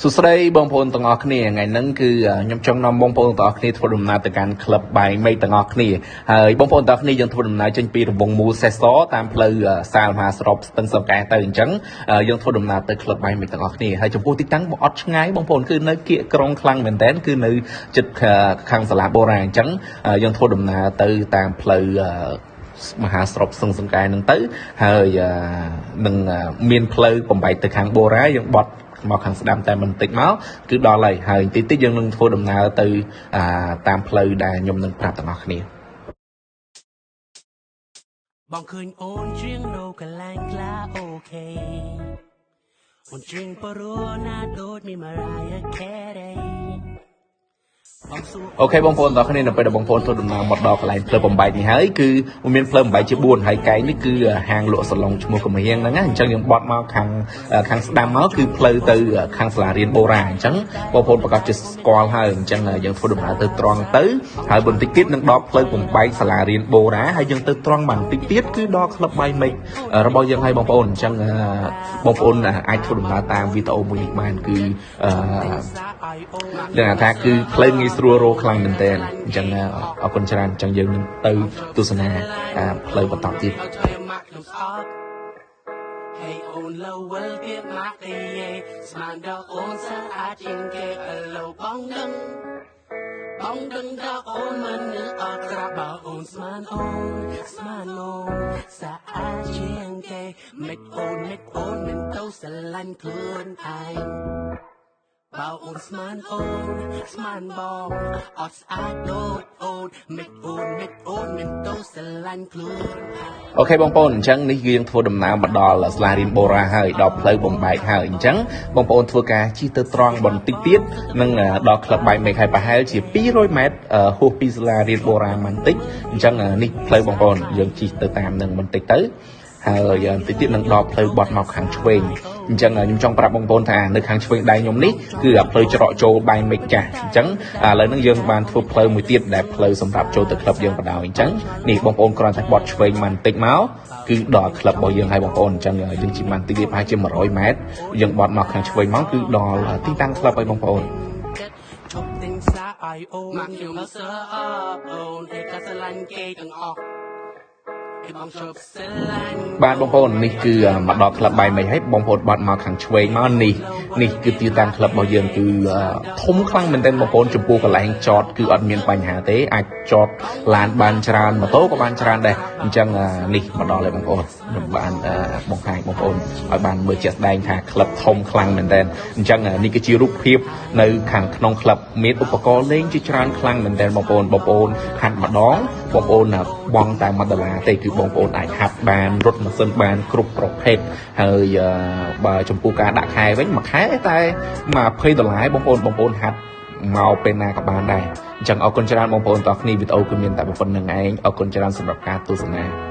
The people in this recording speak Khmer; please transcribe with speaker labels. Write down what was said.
Speaker 1: សួស្តីបងប្អូនទាំងអស់គ្នាថ្ងៃហ្នឹងគឺខ្ញុំចង់នាំបងប្អូនទាំងអស់គ្នាធ្វើដំណើរទៅកាន់ក្លឹបបាយមេឃទាំងអស់គ្នាហើយបងប្អូនទាំងអស់គ្នាយើងធ្វើដំណើរចេញពីរង្វង់មូលសេះសតាមផ្លូវសាលមហាស្របស្ទឹងសង្កែទៅអញ្ចឹងយើងធ្វើដំណើរទៅក្លឹបបាយមេឃទាំងអស់គ្នាហើយចំពោះទីតាំងអត់ឆ្ងាយបងប្អូនគឺនៅគៀកក្រុងខ្លាំងមែនតើគឺនៅជិតខាងសាលាបូរ៉ាអញ្ចឹងយើងធ្វើដំណើរទៅតាមផ្លូវមហាស្របស្ទឹងសង្កែហ្នឹងទៅហើយនឹងមានផ្លូវបំបែកទៅខាងបូរ៉ាយើងបត់មកខាងស្ដាំតែបន្តិចមកគឺដល់ហើយហើយតិចតិចយើងនឹងធ្វើដំណើរទៅតាមផ្លូវដែលខ្ញុំនឹងប្រាប់ទាំងអស់គ្នា
Speaker 2: បងឃើញអូនច្រៀងនៅកន្លែងខ្លះ OK អូនច្រៀងបរណាដូចមាន Mariah Carey បងសួរ
Speaker 1: OK បងប្អូនទាំងអស់គ្នានៅពេលដែលបងប្អូនធ្វើដំណើរមកដល់កន្លែងផ្លូវបំបែកនេះហើយគឺមានផ្លូវបំបែកជា4ហើយកែងនេះគឺហាងលក់សាឡុងឈ្មោះកំហៀងហ្នឹងណាអញ្ចឹងយើងបត់មកខាងស្ដាំមកគឺផ្លូវទៅខាងសាលារៀនបូរ៉ាអញ្ចឹងបងប្អូនប្រកាសជាស្គាល់ហើយអញ្ចឹងយើងធ្វើដំណើរទៅត្រង់ទៅហើយបន្តិចទៀតនឹងដល់ផ្លូវបំបែកសាលារៀនបូរ៉ាហើយយើងទៅត្រង់បន្តិចទៀតគឺដល់ក្លឹបបាយមេឃរបស់យើងហើយបងប្អូនអញ្ចឹងបងប្អូនអាចធ្វើដំណើរតាមវីដេអូមួយនេះបានគឺអឺលក្ខណៈថាគឺផ្លូវងាយស្រួលរកខ្លាំងមែនទែនអញ្ចឹងអរគុណច្រើនអញ្ចឹងយើងនឹងទៅទស្សនាផ្លូវបន្តទៀត
Speaker 2: ឲ្យម៉ាក់ខ្ញុំស្អប់ Hey អូនលើវិលទៀតម៉ាក់អីស្មានដល់អូនស្អាតជាងគេឥឡូវបងដឹងបងដឹងដល់អូនមិននឹកអត់ក្រាបបើអូនស្មានអូនស្មានអូនស្អាតជាងគេមិនអូនមិនអូនមិនទៅស្រឡាញ់ខ្លួនឯងបើអូនស្មានអូនស្មានបងអត់ស្អាតដូចអូនមិនអូនមិនអូនមិនទៅស្រឡាញ់ខ្លួនឯង
Speaker 1: OK បងប្អូនអញ្ចឹងនេះយើងធ្វើដំណើរមកដល់សាលារៀនបូរ៉ាហើយដល់ផ្លូវបំបែកហើយអញ្ចឹងបងប្អូនធ្វើការជិះទៅត្រង់បន្តិចទៀតនឹងដល់ក្លឹបបាយមេឃហើយប្រហែលជា200ម៉ែត្រហួសពីសាលារៀនបូរ៉ាបន្តិចអញ្ចឹងនេះផ្លូវបងប្អូនយើងជិះទៅតាមនឹងបន្តិចទៅហើយបន្តិចទៀតនឹងដល់ផ្លូវបត់មកខាងឆ្វេងអញ្ចឹងខ្ញុំចង់ប្រាប់បងប្អូនថានៅខាងឆ្វេងដៃខ្ញុំនេះគឺផ្លូវច្រកចូលបាយមេឃចាស់អញ្ចឹងឥឡូវហ្នឹងយើងបានធ្វើផ្លូវមួយទៀតដែលផ្លូវសម្រាប់ចូលទៅក្លឹបយើងបណ្ដោយអញ្ចឹងនេះបងប្អូនគ្រាន់តែបត់ឆ្វេងមកបន្តិចមកគឺដល់ក្លឹបរបស់យើងហើយបងប្អូនអញ្ចឹងយើងជិះបានតិចទៀតប្រហែលជា100ម៉ែត្រយើងបត់មកខាងឆ្វេងមកគឺដល់ទីតាំងក្លឹបហើយបងប្អូន
Speaker 2: ឈប់ទិញស្លាឲ្យអូនមកខ្ញុំសើអូនឯកាស្រឡាញ់គេទាំងអស់ឯបងឈប់ស្រឡាញ់
Speaker 1: បាទបងប្អូននេះគឺមកដល់ក្លឹបបាយមេឃហើយបងប្អូនបត់មកខាងឆ្វេងមកនេះនេះគឺទីតាំងក្លឹបរបស់យើងគឺធំខ្លាំងមែនទែនបងប្អូនចំពោះកន្លែងចតគឺអត់មានបញ្ហាទេអាចចតឡានបានច្រើនម៉ូតូក៏បានច្រើនដែរអញ្ចឹងនេះមកដល់ហើយបងប្អូនខ្ញុំបានបង្ហាញបងប្អូនឲ្យបានមើលជាក់ស្ដែងថាក្លឹបធំខ្លាំងមែនទែនអញ្ចឹងនេះគឺជារូបភាពនៅខាងក្នុងក្លឹបមានឧបករណ៍លេងជាច្រើនខ្លាំងមែនទែនបងប្អូនបងប្អូនហាត់ម្ដងបងប្អូនបង់តែ1ដុល្លារទេគឺបងប្អូនអាចហាត់បានរត់ម៉ាស៊ីនបានគ្រប់ប្រភេទហើយបើចំពោះការដាក់ខែវិញមួយខែតែ20ដុល្លារបងប្អូនបងប្អូនហាត់មកពេលណាក៏បានដែរអញ្ចឹងអរគុណច្រើនបងប្អូនទាំងគ្នាវីដេអូគឺមានតែប៉ុណ្្នឹងឯងអរគុណច្រើនសម្រាប់ការទស្សនា។